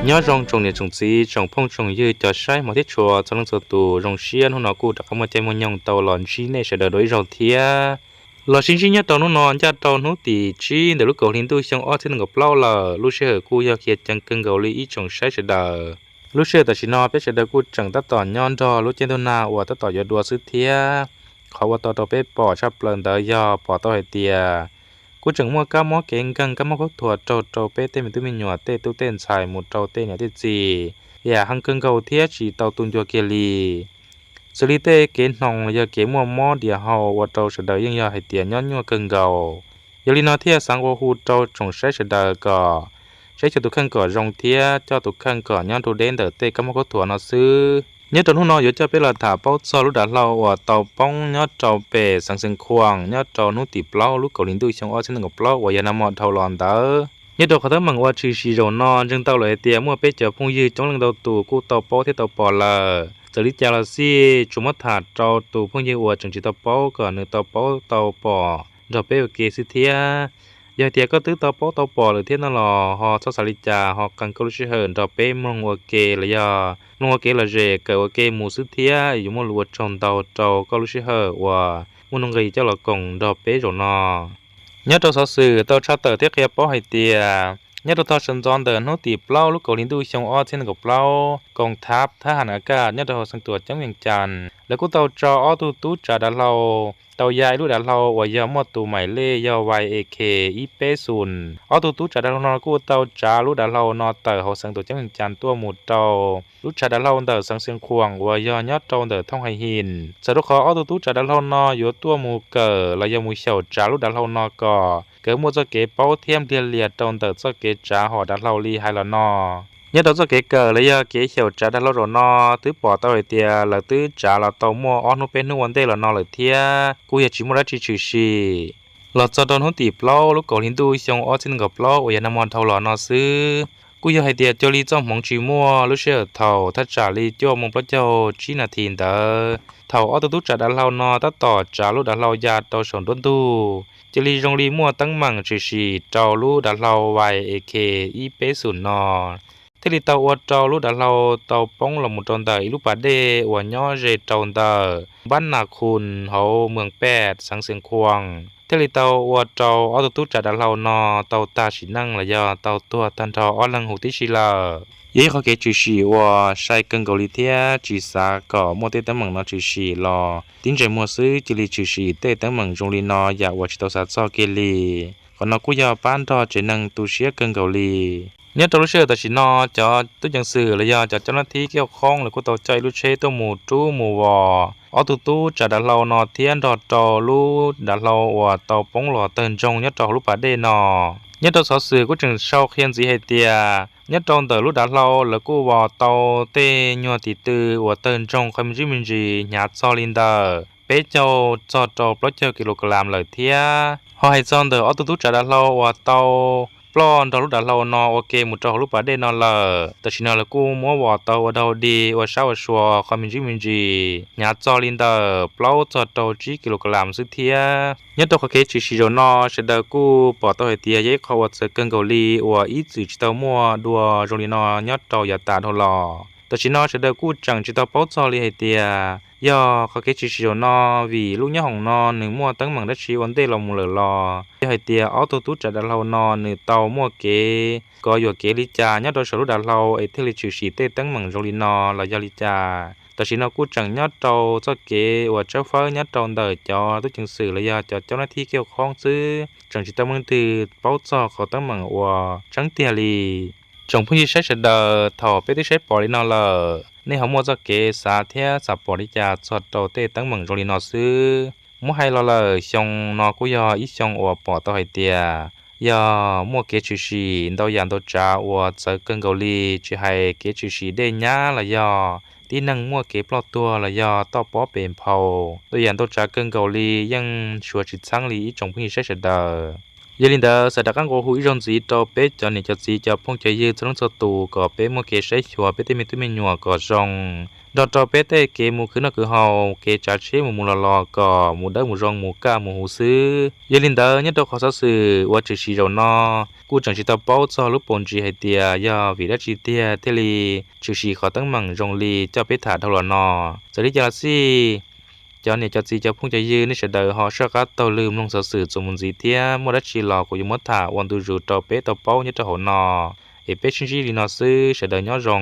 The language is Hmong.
Nyob zoo tsoom niam tsoom txiv, tsoom phooj tsoom ywg, cov saib hmov thiab tshua txhua leej txhua tus, zoo siab hnub no kuj rov qab muaj caij muaj nyoog tau los ntsib nej sawv daws dua ib zaug thiab. Los sib ntsib nyob rau hnub no ncaj rau hnub tim tsib ntawm lub kaum hli ntuj xyoo ob txhiab nees nkaum plaub lawm, lub sij hawm kuj yog khiav ceev kawg nkaus li ib tsoom saib sawv daws. Lub sij hawm tam sim no peb sawv daws kuj tseem tab tom nyob nrog lub caij ntuj nag uas tab tom yuav dua xwb thiab. Qhov ua tau rau peb pom tshaj plaws ntawd yog pom tau hais tias kuj tseem muaj kab mob kev nkeeg kab mob khaub thuas raug rau peb tej me tub me nyuam tej tub tej ntxhais mus rau tej niam tej txiv, yam heev kawg nkaus thiab tsis tau tu ncua kiag li. Xws li tej kev hnoos los yog kev muaj mob diam hau ua rau sawv daws yeej yog hais tias nyob nyuaj kawg nkaus. Yog li no thiaj xav nqua hu rau tsoom saib sawv daws kom saib xyuas tus kheej kom zoo thiab coj tus kheej kom nyob nrug deb ntawm tej kab mob khaub thuas no xwb. Nyob rau hnub no yuav coj peb los tham paub txog lub dav hlau uas tau poob nyob rau pem xeev Xeev Khuam nyob rau hnub tim plaub lub kaum hli ntuj xyoo ob txhiab nees nkaum plaub uas yog nag hmo dhau los ntawd. Nyob rau qhov teeb meem uas tshwm sim zaum no ntseeg tau lawm hais tias muaj peb cov phooj ywg coob leej ntau tus kuj tau paub thiab tau pom lawm. Txawm li cas los xij tsuas muab tham rau tus phooj ywg uas tseem tsis tau paub kom nws tau paub tau pom nrog peb ua ke xwb thiab. Yog hais tias koj twb tau paub tau pom lawm thiab no los ho txhob xav li cas, ho qee koj lub sij hawm nrog peb mloog ua ke los yog mloog ua kev lom zem kawm ua ke mus xwb thiab yuav muaj lus ua tsaug ntau rau koj lub sij hawm uas muaj nuj nqis coj los koom nrog peb zaum no. Nyob rau xov xwm tau tshaj tawm thiab qhia paub hais tias nyob rau tog sawv ntxov ntawm hnub tim plaub lub kaum hli ntuj xyoo ob txhiab nees nkaum plaub, koom thab thab ham a kaj nyob rau hauv xeev tuam ceeb Vees Cas lawv kuj tau tso ob tug tub tsav dav hlau tau ya ib lub dav hlau uas yog muaj tus maim lej yog Y E K ib peb xus. Ob tug tub tsav dav hlau no kuj tau tsav lub dav hlau no tawm hauv xeev tuam ceeb Vees Cas tuaj mus rau lub tshav dav hlau ntawm xeev Xeev Khuam uas yog nyob rau ntawm thooj Hais His. Txawm rau qhov ob tug tub tsav dav hlau no yuav tuaj mus kawm los yog mus xyaum tsav lub dav hlau no kom nkawd muaj txoj kev paub thiab npliag lias rau ntawm txoj kev tsav hom dav hlau li hais los no. Nyob rau txoj kev kawm los yog kev xyaum tsav dav hlau zaum no twb pom tau hais tias lawv twb tsav los tau muaj ob hnub peb hnub ua ntej los no lawm thiab kuj yog tsis muaj dab tsi tshwm sim. Los txog rau hnub tim plaub lub kaum hli ntuj xyoo ob txhiab nees nkaum plaub uas yog nag hmo dhau los no xwb, kuj yog hais tias cuag li txoj hmoov tsis muaj lub sij hawm thaum thaj tsam li cuaj moos plaub caug tsib nas this ntawd, thaum ob tug tub tsav dav hlau no tab tom tsav lub dav hlau ya rau saum nruab ntug, cia li zoo li muaj teeb meem tshwm sim rau lub dav hlau Y E K ib peb xus no. Thiaj li tau ua rau lub dav hlau tau poob los mus rau ntawm ib lub pas dej uas nyob ze rau ntawm Npab Nas Khus hauv Moos Pem xeev Xeev Khuam, thiaj li tau ua rau ob tug tub tsav dav hlau no tau tag sim neej los yog tau tuag tag nrho ob leeg huv tib si lawm. Yog ib qhov kev tshwm sim uas sai kawg nkaus li thiab tsis xav kom muaj tej teeb meem no tshwm sim los tib ntsej muag xwb cia li tshwm sim tej teeb meem zoo li no yam uas tsis tau xav txog kiag li. Qhov no kuj yog pab nrog tsev neeg tu siab kawg nkaus li. Nyob rau lub sij hawm tam sim no cov tub ceev xwm los yog cov coj nab thib kiab khoob lawv kuj tau coj ib lub tsheb tuaj mus rub mus vos ob tug tub tsav dav hlau no thiab nrog rau lub dav hlau uas tau poob los tawg ntsoog nyob rau hauv lub pas dej no. Nyob rau xov xwm kuj tseem sau qhia ntxiv hais tias nyob rau ntawm lub dav hlau lawv kuj vos tau tej nyuag tim tw uas tawg ntsoog qhov me ntsis me ntsis hnyav txog li ntawm peb caug txog rau plaub caug kilogram lawm thiab. Ho hais txog ntawm ob tug tub tsav dav hlau uas tau ploj nrog lub dav hlau no ua ke mus rau hauv lub pas dej no lawm, tam sim no lawv kuj muab vos tau ua dau dig ua sab ua sua qhov me ntsis me ntsis hnyav txog li ntawm plaub txog rau tsib kilogram xwb thiab. Nyob rau qhov kev tshwm sim zaum no sawv daws kuj pom tau hais tias yog ib qho uas txawv kawg nkaus li uas ib txwm tsis tau muaj dua zoo li no nyob rau yav tas dhau los. Tam sim no sawv daws kuj tseem tsis tau paub txog li hais tias yog qhov kev tshwm sim zaum no vim lub nyob hoom no nws muaj teeb meem dab tsi ua ntej los mus lawm los yog hais tias ob tug tub tsav dav hlau no nws tau muaj kev kov yuam kev li cas nyob rau saum lub dav hlau es thiaj li tshwm sim tej teeb meem zoo li no los yog li cas. Tam sim no kuj tseem nyob rau txoj kev uas tshawb fawb nyob rau ntawm cov tub ceev xwm los yog cov coj nab thib kiab khoob xwb, tseem tsis tau muaj leej twg paub txog qhov teeb meem uas tseeb tiag li. Tsoom phooj ywg saib sawv daws, thaum peb twb saib pom li no lawm, nej ho muaj txoj kev xav thiab xam pom li cas txog rau tej teeb meem zoo li no xwb? Muab hais los lawm, xyoo no kuj yog ib xyoo uas pom tau hais tias yog muaj kev tshwm sim ntau yam ntau tsav uas txawv kawg nkaus li, tsis hais kev tshwm sim dej nyab los yog tib neeg muaj kev ploj tuag los yog toj pob pes nphau, ntau yam ntau tsav kawg nkaus li yeej suav tsis txheeb li ib tsoom phooj ywg saib sawv daws. Yog li ntawd xav rov qab nqua hu ib zaug ntxiv rau peb cov niam cov txiv cov phooj cov ywg txhua leej txhua tus kom peb muaj kev saib xyuas peb tej me tub me nyuam kom zoo, nrog rau peb tej kev mus khwv noj khwv haus, kev tsav tsheb mus mus los los kom mus dawb mus zoo, mus kaj mus huv xwb. Yog li ntawd nyob rau qhov xov xwm uas tshwm sim zaum no, kuj tseem tsis tau paub txog lub paus ntsis hais tias yog vim dab tsi tiag thiaj li tshwm sim qhov teeb meem zoo li coj peb tham dhau los no. Txawm li cas los xij, cov niam cov txiv cov phooj cov ywg nej sawv daws ho soj qab taug lw mloog xov xwm txuas mus ntxiv thiab muaj dab tsi los kuv yuav muab tham ua ntu zus rau peb tau paub nyob rau hauv no. Es peb sib ntsib li no xwb, sawv daws nyob zoo.